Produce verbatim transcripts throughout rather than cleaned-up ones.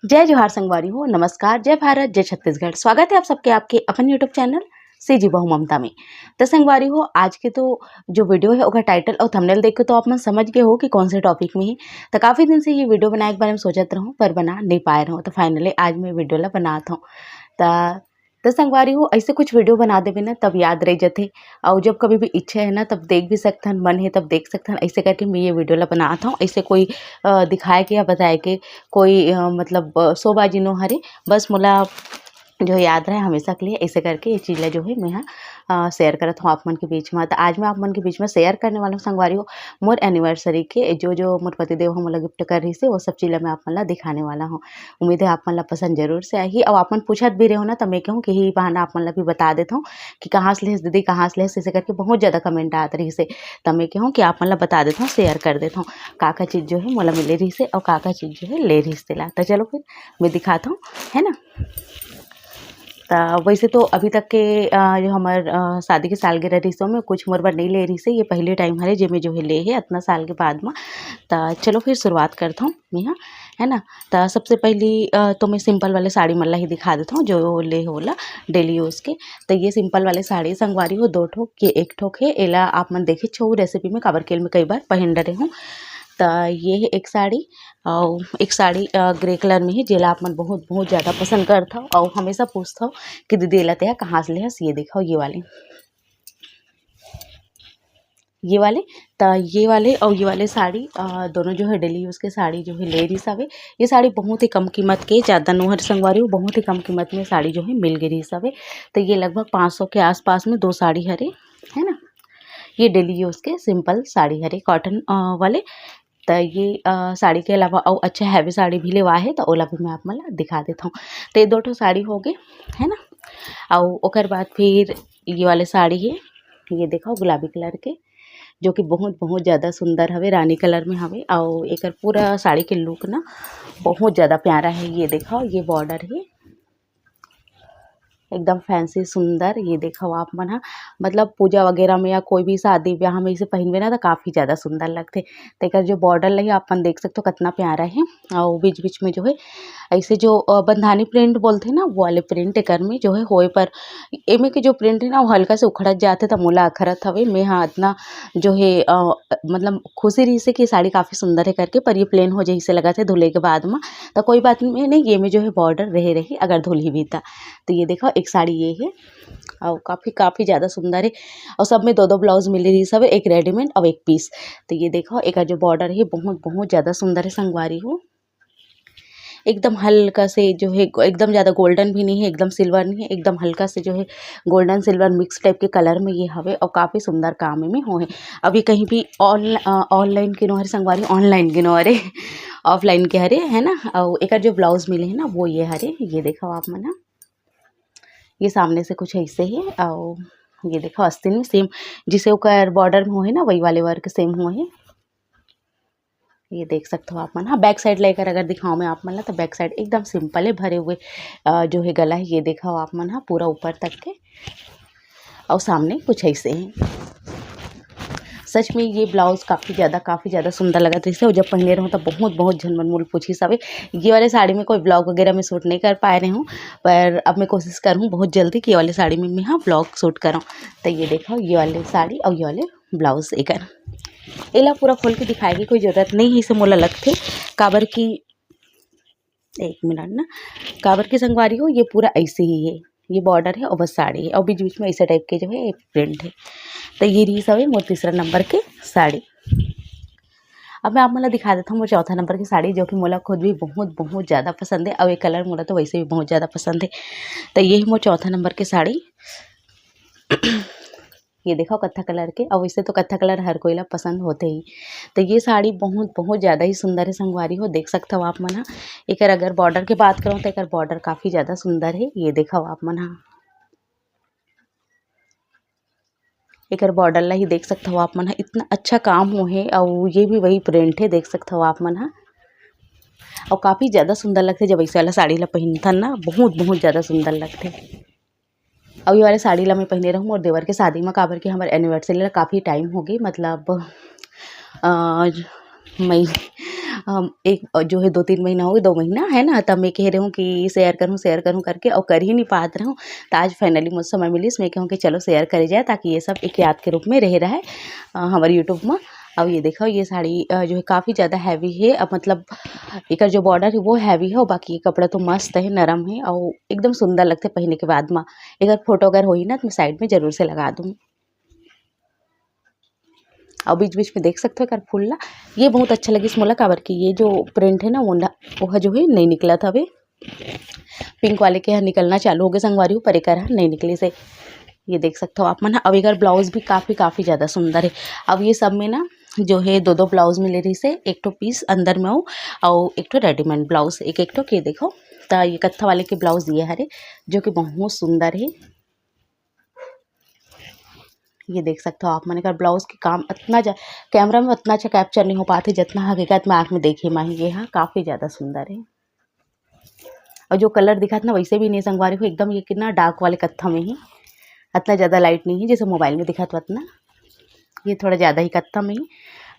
जय जोहार संगवारी हो, नमस्कार, जय भारत, जय छत्तीसगढ़। स्वागत है आप सबके आपके अपन YouTube चैनल सीजी बहू ममता में। तो संगवारी हो, आज के तो जो वीडियो है ओकर टाइटल और थंबनेल देख के तो आप मन समझ गए हो कि कौन से टॉपिक में है। तो काफ़ी दिन से ये वीडियो बनाए के बारे में सोचत रहूँ पर बना नहीं पाए रहूँ, तो फाइनली आज मैं वीडियो ला बनात हूँ। तो तो संगवारी हो, ऐसे कुछ वीडियो बना देबे ना तब याद रह जथे। और जब कभी भी इच्छा है ना तब देख भी सकथन, मन है तब देख सकथन। ऐसे करके मैं ये वीडियो ला बनात हूँ। ऐसे कोई अ, दिखाए के या बताए के कोई अ, मतलब अ, शोबाजी नो हरे, बस मोला जो याद रहे हमेशा के लिए। ऐसे करके ये चीज़ ला जो है मैं हा शेयर करत हूँ आप मन के बीच में। तो आज मैं आप मन के बीच में शेयर करने वाला हूँ संगवारी हो, मोर एनिवर्सरी के जो जो मोर पतिदेव ह मोला गिफ्ट कर रही से, वो सब चीज़ ला मैं आप मन ला दिखाने वाला हूँ। उम्मीद है आप मन ला पसंद जरूर से आही। और आप मन पूछत भी रहे हो ना, तो मैं कहूँ कि यही बहाना आप मन ला भी बता देता हूँ कि कहाँ से लेस दीदी, कहाँ से लेस, ऐसे करके बहुत ज़्यादा कमेंट आत रही से। तो मैं कहूँ कि आप मन ला बता देता हूँ, शेयर कर देता हूँ, का का चीज़ जो है मोला मिले रही से और का का चीज़ जो है ले रही से ला। तो चलो फिर मैं दिखाता हूँ, है ना। त वैसे तो अभी तक के अ, जो हमर अ, शादी के सालगिरह रिहिस, ओमे कुछ मोर बर नइ ले रिहिस हे। ये पहली टाइम हरे, जेमे जो है ले हे अतना साल के बाद म। त चलो फिर शुरुआत करत हौं मेहा, है ना। त सबसे पहली अ, तो मैं सिंपल वाले साड़ी मन ला ही दिखा देत हौं, जो ले हे ओला डेली यूज़ के। त ये सिंपल वाले साड़ी संगवारी हो, दो ठोक, ये एक ठोक हे। एला आप मन देखे छो रेसिपी में, काबर के एल मैं कई बार पहन डरे हूँ। त ये हे एक साड़ी, अउ एक साड़ी अ, ग्रे कलर में हे, जेला आप मन बहुत, बहुत ज़्यादा पसंद करथव अउ हमेशा पूछथव कि दीदी एला तेहा कहाँ से लेहस। ये देखव, ये वाले, ये वाले, त ये वाले अउ ये वाले साड़ी अ, दोनों जो है डेली यूज़ के साड़ी जो है ले रिहिस हवे। ये साड़ी बहुत ही कम कीमत के, ज़्यादा नोहर संगवारी हो, बहुत ही कम कीमत में साड़ी जो है मिल गे रिहिस हवे। त ये लगभग पाँच सौ के आसपास में दो साड़ी हरे, है ना। ये डेली यूज़ के सिंपल साड़ी हरे कॉटन अ, वाले। त ये अ, साड़ी के अलावा अउ अच्छा हैवी साड़ी भी लेवा हे, त ओला भी मैं आप मन ला दिखा देत हौं। त ये दो ठो साड़ी हो गे, है ना। अउ ओकर बाद फिर ये वाले साड़ी हे, ये देखव गुलाबी कलर के, जो कि बहुत, बहुत ज़्यादा सुंदर हवे, रानी कलर में हवे। अउ एकर पूरा साड़ी के लुक ना बहुत ज़्यादा प्यारा हे। ये देखव, ये बॉर्डर हे, एकदम फैंसी सुंदर। ये देखव आप मन ह, मतलब पूजा वगैरह में या कोई भी शादी ब्याह में इसे पहिनबे ना, त काफ़ी ज़्यादा सुंदर लगथे। त एकर जो बॉर्डर ल ही आप मन देख सकथव, कतना प्यारा हे। अउ बीच-बीच में जो है ऐसे जो अ, बंधानी प्रिंट बोलथे ना, वो वाले प्रिंट एकर में जो है होए पर एमे के जो प्रिंट हे ना, वो हल्का से उखड़त जाथे, त मोला अखरत हवे। मैं ह अतना जो है अ, मतलब खुशी रहिस हे कि साड़ी काफ़ी सुंदर हे करके, पर ये प्लेन हो जइसे लगत हे धुले के बाद म। त कोई बात नहीं, नहीं, ये में जो है बॉर्डर रहे रही अगर धुलही भी त। त ये देखव, एक साड़ी ये हे, अउ काफ़ी, काफ़ी ज़्यादा सुंदर हे। अउ सब में दो दो ब्लाउज मिले रहिस हवे, एक रेडीमेड अउ एक पीस। त ये देखव, एकर जो बॉर्डर हे बहुत, बहुत ज़्यादा सुंदर हे संगवारी हो। एकदम हल्का से जो है गो-, एकदम ज़्यादा गोल्डन भी नहीं है, एकदम सिल्वर नहीं है, एकदम हल्का से जो है गोल्डन सिल्वर मिक्स टाइप के कलर में ये हवे अउ काफ़ी सुंदर काम में हो हे। अभी कहीं भी ऑन-, अ, ऑनलाइन के नो हरे संगवारी, ऑनलाइन के नो हरे, ऑफलाइन के हरे, है ना। अउ एकर जो ब्लाउज मिले हे ना, वो ये हरे, ये देखव आप मन ह। ये सामने से कुछ ऐसे हे, अउ ये देखव आस्तीन में सेम, जिसे ओकर बॉर्डर में हो हे ना, वही वाले वर्क सेम हो हे। ये देख सकथव आप मन ह। बैक साइड ल एकर अगर दिखाव मैं आप मन ला, त बैक साइड एकदम सिंपल हे, भरे हुए अ, जो है गला है, ये देखव आप मन ह पूरा ऊपर तक के, अउ सामने कुछ ऐसे हे। सच में ये ब्लाउज काफ़ी ज़्यादा, काफ़ी ज़्यादा सुंदर लगत रहिस हे, अउ जब पहिने रहूँ त बहुत, बहुत झन मन मोला पूछिस हवे। ये वाले साड़ी में कोई ब्लॉग वगैरह में शूट नहीं कर पाए रहे हूँ, पर अब मैं कोशिश करहूँ बहुत जल्दी कि ये वाले साड़ी में मैं हा ब्लॉग शूट करौं। त ये देखव, ये वाले साड़ी अउ ये वाले ब्लाउज एकर। एला पूरा खोल के दिखाए के कोई जरूरत नहीं हे, इसे मोला लगथे, काबर कि, एक मिनट ना, काबर कि संगवारी हो, ये पूरा ऐसे ही हे, ये बॉर्डर हे अउ बस साड़ी हे अउ बीच-बीच में ऐसे टाइप के जो है एक प्रिंट हे। त ये रिहिस हवे मोर तीसरा नंबर के साड़ी। अब मैं आप मन ला दिखा देत हौं मोर चौथा नंबर के साड़ी, जो कि मोला खुद भी बहुत, बहुत ज़्यादा पसंद हे अउ ये कलर मोला तो वैसे भी बहुत ज़्यादा पसंद हे। त ये हे मोर चौथा नंबर के साड़ी। ये देखव कत्था कलर के, अउ वैसे तो कत्था कलर हर कोई ला पसंद होथे ही। त ये साड़ी बहुत, बहुत ज़्यादा ही सुंदर हे संगवारी हो, देख सकथव आप मन ह। एकर अगर बॉर्डर के बात करौं त एकर बॉर्डर काफ़ी ज़्यादा सुंदर हे, ये देखव आप मन ह। एकर बॉर्डर ला ही देख सकथव आप मन ह, इतना अच्छा काम हो हे, अउ ये भी वही प्रिंट हे, देख सकथव आप मन ह। अउ काफ़ी ज़्यादा सुंदर लगथे, जब ऐसे वाला साड़ी ला पहिनथन ना, बहुत, बहुत ज़्यादा सुंदर लगथे। अउ ये वाले साड़ी ला मैं पहिने रहूँ मोर देवर के शादी म, काबर कि हमर एनिवर्सरी ला काफ़ी टाइम हो गे, मतलब, अ, मई, हम एक, अ, जो है दो तीन महीना हो गए, दो महीना है ना, तब मैं कह रही हूँ कि शेयर करूँ, शेयर करूँ करके, और कर ही नहीं पात रहूँ। तो आज finally मुझे समय मिलिस, मैं कहूँ कि चलो शेयर करे जाए, ताकि ये सब एक याद के रूप में रहे रहे, अ, हमारे YouTube में। अब ये देखो, ये साड़ी, अ, जो है काफ़ी ज़्यादा हैवी है। अब मतलब एकर जो बॉर्डर है वो हैवी है, और बाकी ये कपड़ा तो मस्त है, नरम है और एकदम सुंदर लगते पहने के बाद में। एकर फोटो अगर होही ना तो मैं साइड में जरूर से लगा दूँ। और बीच बीच में देख सकते हो एकर फूल ला, ये बहुत अच्छा लगिस मोला, काबर कि ये जो प्रिंट है ना, वो ना, वो जो है नहीं निकलत हवे। पिंक वाले के यहाँ निकलना चालू हो गए संगवारी हो, पर एकर ह नहीं निकलिस हे। ये देख सकते हो आप मन ह। अब एकर ब्लाउज भी काफ़ी, काफ़ी ज़्यादा सुंदर है। अब ये सब में ना जो है दो दो ब्लाउज मिले रहिस हे, एक ठो पीस अंदर में हो और एक ठो रेडीमेड ब्लाउज, एक एक ठो के देखो। तो ये कत्था वाले के ब्लाउज ये हरे, जो कि बहुत सुंदर है। ये देख सकते हो आप मन, एकर ब्लाउज के काम अतना जा-, कैमरा में अतना अच्छा कैप्चर नहीं हो पाते, जितना हकीकत में आँख में देखे में ही। ये ह काफ़ी ज़्यादा सुंदर है। और जो कलर दिखत ना, वैसे भी नहीं संगवारी हो, एकदम ये कितना डार्क वाले कत्था में ही, अतना ज़्यादा लाइट नहीं है जैसे मोबाइल में दिखत वतना। ये थोड़ा ज़्यादा ही कत्था में ही।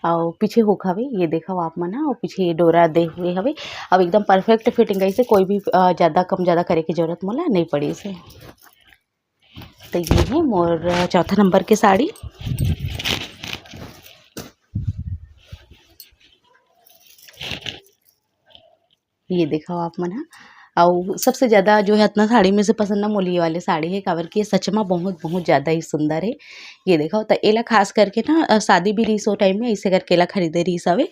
और पीछे हुक हवे, ये देखो आप मन ह, और पीछे ये डोरा दे हुए हवे। अब एकदम परफेक्ट फिटिंग, ऐसे कोई भी, अ, ज़्यादा कम ज़्यादा करे की जरूरत मोला नहीं पड़ी इसे। तो ये है मोर चौथा नंबर के साड़ी। ये देखो आप मन ह। अउ सबसे ज़्यादा जो है अतना साड़ी में से पसंद ना मोला ये वाले साड़ी है, काबर कि ये सच में बहुत, बहुत ज़्यादा ही सुंदर है। ये देखो, तो एला खास करके ना, अ, शादी भी रहीस ओ टाइम में, ऐसे करके एला खरीदे रहीस हवे।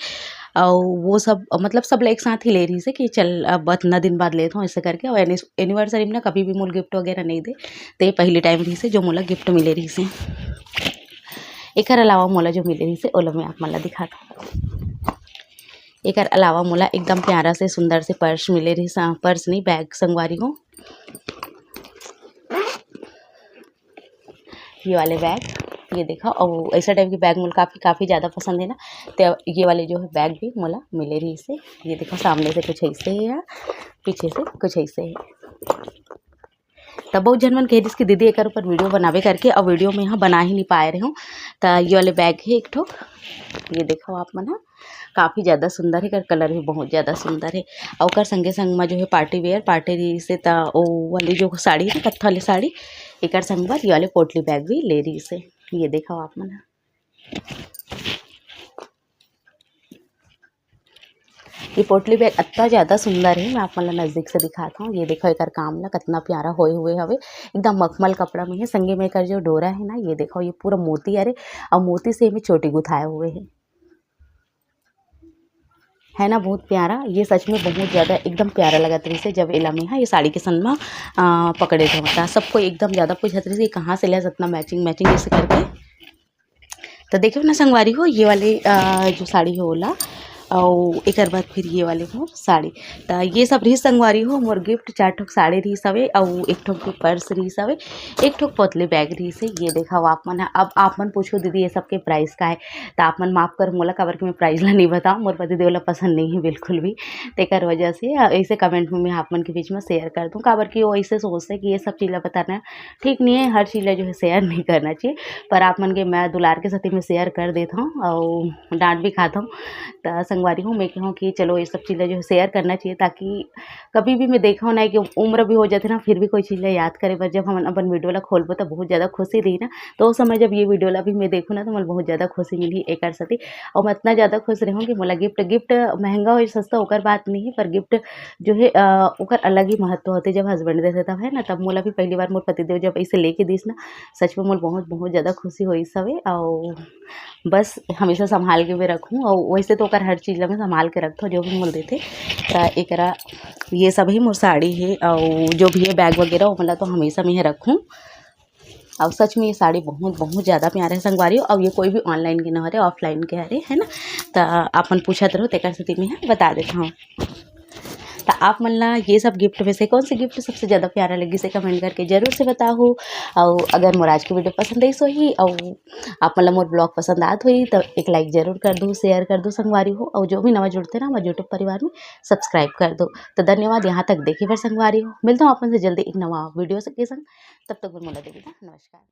अउ वो सब, मतलब सब ला एक साथ ही ले रहीस हे कि चल अब अतना दिन बाद लेत हूँ, ऐसे करके। और एनिस-, एनिवर्सरी में ना कभी भी मोला गिफ्ट वगैरह नहीं दे, तो ये पहली टाइम रहीस हे जो मोला गिफ्ट मिले रहीस हे। एकर अलावा मोला जो मिले रहीस हे, ओला मैं आप मन ला दिखात हूँ। एकर अलावा मोला एकदम प्यारा से, सुंदर से पर्स मिले रहीस, अ, पर्स नहीं, बैग संगवारी हो। ये वाले बैग, ये देखो, और ऐसा टाइप के बैग मोला काफ़ी, काफ़ी ज़्यादा पसंद है ना, तो ये वाले जो है बैग भी मोला मिले रहीस हे। ये देखो, सामने से कुछ ऐसे है, पीछे से कुछ ऐसे है। तब बहुत झन मन कह रहीस कि दीदी एकर ऊपर वीडियो बनावे करके, अब वीडियो में यहाँ बना ही नहीं पाए रहे हूँ। तो ये वाले बैग है एक ठो, ये देखो आप मन ह, काफ़ी ज़्यादा सुंदर है, एकर कलर भी बहुत ज़्यादा सुंदर है। और ओकर संगे संग में जो है पार्टी वेयर, पार्टी रहीस हे, त ओ वाली जो साड़ी है ना, कत्था वाली साड़ी, एकर संग बर ये वाले पोटली बैग भी ले रहीस हे। ये देखो आप मन ह। ये पोटली बैग अतना ज़्यादा सुंदर है, मैं आप मन ला नज़दीक से दिखात हूँ। ये देखो एकर काम ला, कितना प्यारा होए हुए हवे, एकदम मखमल कपड़ा में है। संगे में एकर जो डोरा है ना, ये देखो, ये पूरा मोती, अरे, और मोती से एमे चोटी गुथाए हुए है, है ना, बहुत प्यारा। ये सच में बहुत ज़्यादा एकदम प्यारा लगत रहीस हे, जब एला में, हाँ, ये साड़ी के संग में, आ, पकड़े थे, मतलब सबको एकदम ज़्यादा पूछत रहीस हे, "कहाँ से ले अतना मैचिंग मैचिंग?" ऐसे करके। तो देखो ना संगवारी हो, ये वाले, अ, जो साड़ी हो ओला, अउ एकर बाद फिर ये वाले हो साड़ी। त ये सब रहीस संगवारी हो मोर गिफ्ट, चार ठोक साड़ी रहीस हवे, अउ एक ठोक के पर्स रहीस हवे, एक ठोक पोतली बैग रहीस हे। ये देखो आप मन ह, अब आप मन पूछो, "दीदी, ये सब के प्राइस का है?" त आप मन माफ करो मोला, काबर कि मैं प्राइस ला नहीं बताऊँ, मोर पति देव ला पसंद नहीं है बिल्कुल भी, तेकर वजह से, अ, ऐसे कमेंट में मैं आप मन के बीच में शेयर कर दूँ, काबर कि वो ऐसे सोचते कि ये सब चीज़ ला बताना ठीक नहीं है, हर चीज़ ला जो है शेयर नहीं करना चाहिए। पर आप मन के मैं दुलार के सेती मैं शेयर कर देत हूँ और डांट भी खात हूँ। त संगवारी हो, मैं कहूँ कि चलो ये सब चीज़ ला जो है शेयर करना चाहिए, ताकि कभी भी मैं देखा हूँ ना कि उम्र भी हो जाथे ना, फिर भी कोई चीज़ ला याद करे बर जब हमन अपन वीडियो ला खोलबो त बहुत ज़्यादा खुशी रही ना। तो उस समय जब ये वीडियो ला भी मैं देखूँ ना तो मोला बहुत ज़्यादा खुशी मिली एकर सेती। और मैं इतना ज़्यादा खुश रहूँ कि मोला गिफ्ट, गिफ्ट महंगा हो या सस्ता ओकर बात नहीं है, पर गिफ्ट जो है, अ, ओकर अलग ही महत्व होथे। जब हस्बैंड देथे तब, है ना, तब मोला भी पहली बार मोर पतिदेव जब ऐसे लेके दिस ना, सच में मोला बहुत, बहुत ज़्यादा खुशी होइस हवे। और बस हमेशा संभाल के मैं रखूँ, और वैसे तो ओकर हर चीज़ ला मैं संभाल के रखथों जो भी मोला देथे। त एकरा ये सब ही मोर साड़ी है, और जो भी है बैग वगैरह, वो मोला तो हमेशा मैं रखूँ। और सच में ये साड़ी बहुत, बहुत ज़्यादा प्यारा है संगवारी हो। और ये कोई भी ऑनलाइन के ना हरे, ऑफलाइन के हरे, है ना। त आप मन पूछत रहो, तेकर सेती मैं ह बता देत हूँ। त आप मन ला ये सब गिफ्ट में से कौन से गिफ्ट सबसे ज़्यादा प्यारा लगिस हे, कमेंट करके जरूर से बताओ। और अगर मोर आज की वीडियो पसंद आइस होही और आप मन ला मोर ब्लॉग पसंद आत होही, त एक लाइक जरूर कर दो, शेयर कर दो संगवारी हो। और जो भी नवा जुड़ते ना हमारे यूट्यूब परिवार में, सब्सक्राइब कर दो। तो धन्यवाद यहाँ तक देखे बर संगवारी हो। मिलता हूँ आप मन से जल्दी एक नवा वीडियो के संग। तब तक बर मोला दे विदा। नमस्कार।